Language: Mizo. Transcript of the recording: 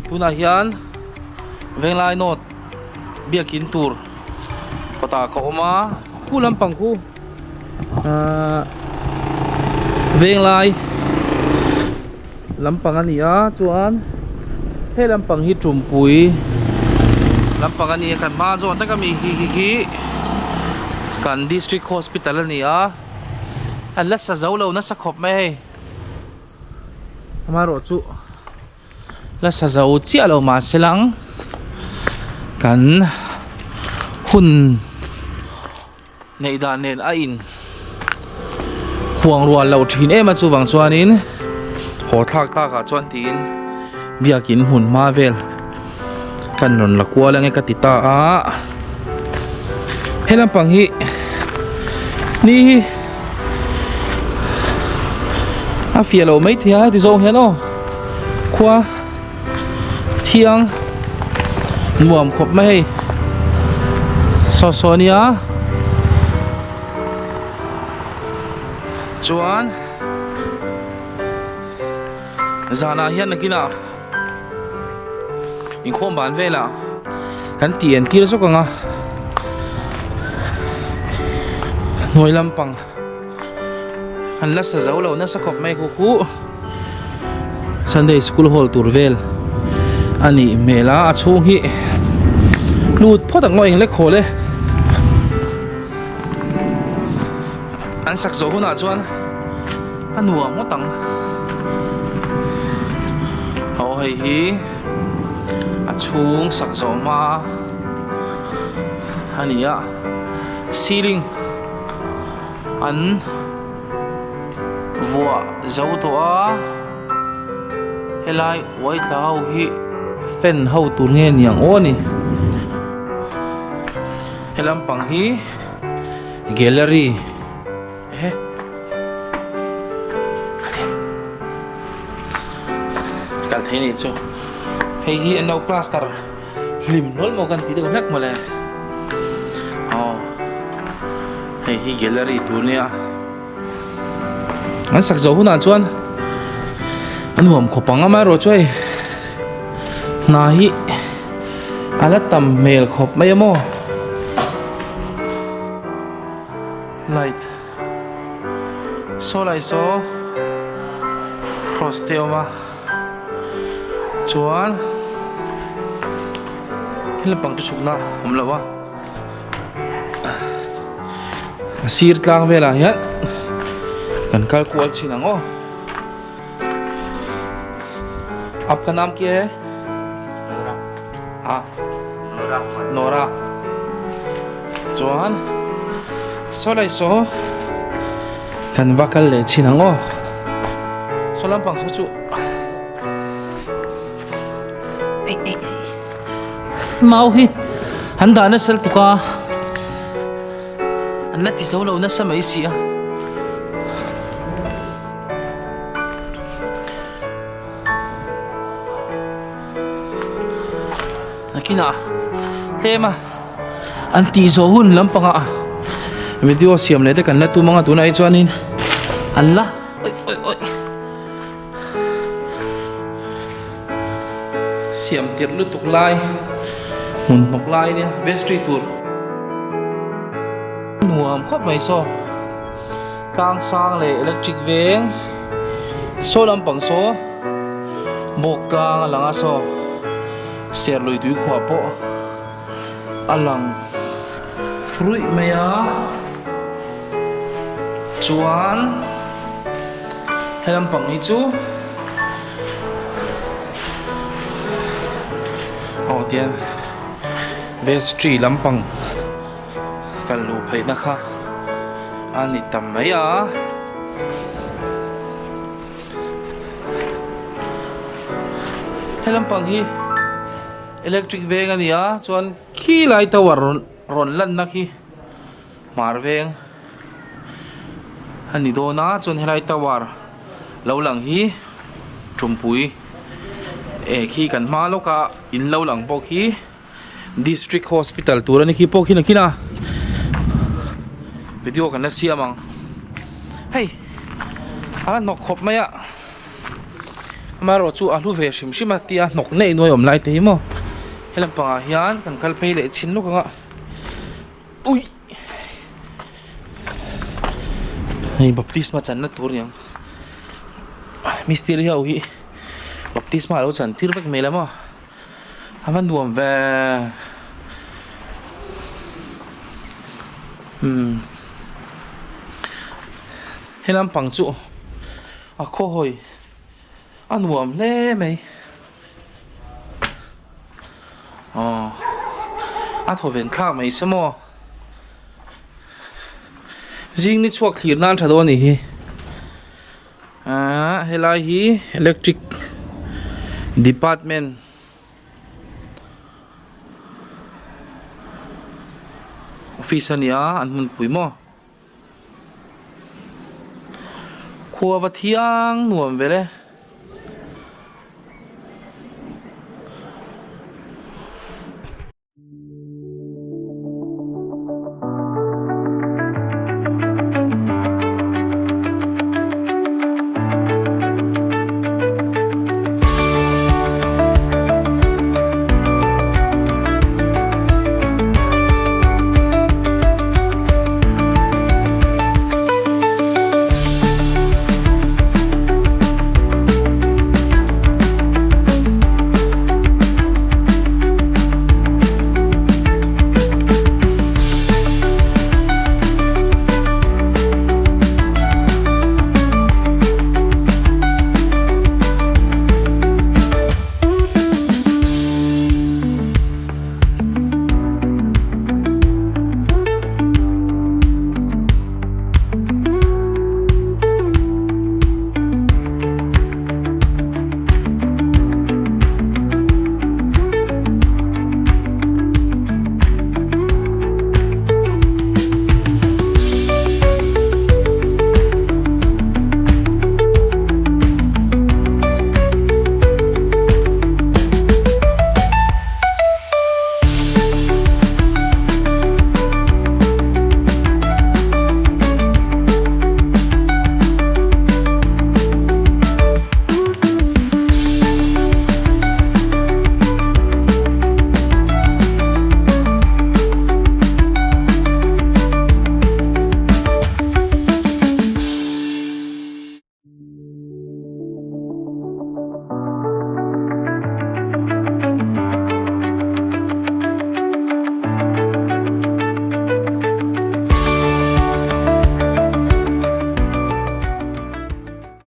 Tunah hian Venglai North biakin tur kawtah ka awm a, khu lampang khu ahh Venglai lampang a ni a chuan he lampang hi Tumpui lampang a ni a kan hma zawn tak ami hi hi hi kan district hospital a ni a an la sa zo lo nasa khawp mai hei amaherawh chu la sa zo chiah lo mahse lang kan hun. Neih dan nen a in khuang rual loh thin em a chuvang chuanin haw thlak takah chuan tiin biakin hmun hma vel kan rawn la kual ange ka ti ta a he lampang hi ni hi a fiah loh maithei a heti zawng hian aw khua. Thiang nuam khawp mai hei saw saw ania chuan zanah hian nakinah inkhawm ban velah kan tih entir zawk ang a hnuai lampang an la sa zo lo nasa khawp mai khu khu. Sunday school hall tur vel a nih hmel a a chhung hi lut phawt ang aw eng lek hawl e an sak zawh hunah chuan a nuam ngawt ang aw hei hi a chhung sak zawh hma a ni a ceiling an. Vuah zo tawh a helai uai tla ho hi fan ho tur nge niang aw ni he lampang hi gallery eh kal thei ni chu hei hi an lo plaster hlim hlawl maw kan ti deuh hlek mawle aw hei hi gallery tur nia. An sak zawh hunah chuan a nuam khawp ang amaherawhchu hei hna hi a la tam hmel khawp mai a maw light saw lai saw cross te a awm a chuan he lampang chu chhukna a awm lo a. A sir tlang velah hian kan kal kual chhin ang aw Aapka naam kya hai Ha Nora Chuan saw lai saw kan va kal leh chhin ang aw saw lampang saw chu Mau hi an dah nasa lutuk a, an la ti zo lo nasa mai si a. Nakinah tlem a an tih zawh hun lampangah video siam leh te kan la tum ang a tunah hi chuanin an la oi oi oi. Siam tirh lutuk lai hmun hnawk lai nia vestry tur nuam khawp mai saw tlang sang leh electric veng saw lampang saw bawk tlang a lang a saw serlui tui khuah pawh a lang ruih mai a chuan he lampang hi chu aw tian vestry lampang kal luh pheihna kha a ni ta mai a. He lampang hi. Electric veng a ni a chuan khi lai tower rawn rawn lanna khi hmar veng a ni dawn a chuan helai tower lo lang hi Tumpui eh khi kan hma lawk a in lo lang pawh khi District Hospital tur a ni khi pawh khi nakin a video kan la siam ang hei a la hnawk khawp mai a. Amaherawh chu a hlu ve hrim hrim a tia hnawk neih nuai awm lai te hi maw he lampangah hian kan kal phei leh chhin lawk ang a ui hei baptisma channa tur niang mistiri ho hi baptisma alo chan tir vek mai la maw a va nuam ve umm he lampang chu a khaw hawi a nuam hle mai aw a thaw ven thlak mai se maw zing ni chhuak thlir nan tha dawn a nih hi ahh helai hi electric department office a ni a an hmunpui maw. Khua va thiang nuam vel e.